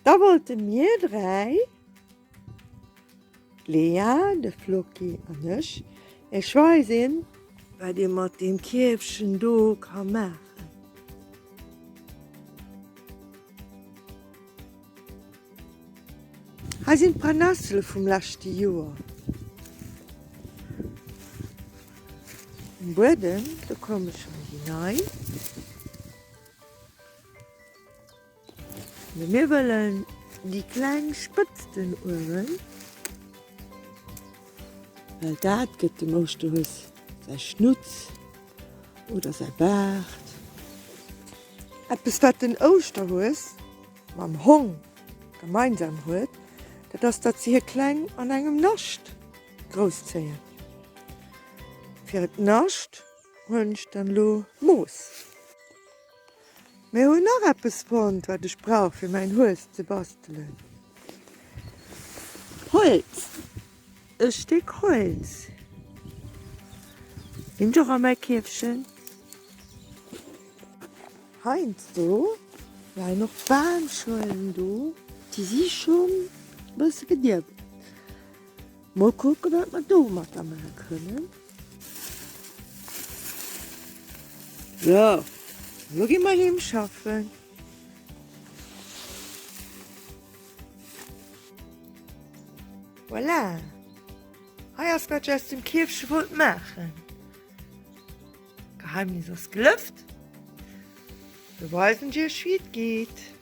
Da wollte mir 3, d'Lea, de Floki an ech, iech weisen, wat ee mat deem Kierfchen do ka maachen. Hei sinn d'Brennessele vum leschte Joer. Um Buedem, do komme schonn déi nei. Mee mir wëllen déi kleng Spëtzten uewen, well dat gëtt dem Ouschterhues säi Schnutz oder säi Baart. Eppes wat den Ouschterhues mam Hong gemeinsam huet, dat ass datt se hir Kleng an engem Nascht grousszéien. Fir et Nascht huelen ech dann elo Mooss. Mir hunn nach eppes fonnt wat ech brauch fir mäin Hues ze bastelen, Holz! E Stéck Holz ginn ech och a mäi Kierfchen. Heiansdo leien och Bamschuelen do, déi si schonn e bësse gedierwelt. Mol kucken, wat mer domatter maache kënnen. Sou, elo gi mer heem schaffen. Voilà, hei ass wat ech aus dem Kierfche wollt maachen. Geheimnis ass gelëft. Lo weisen ech iech wéi et geet.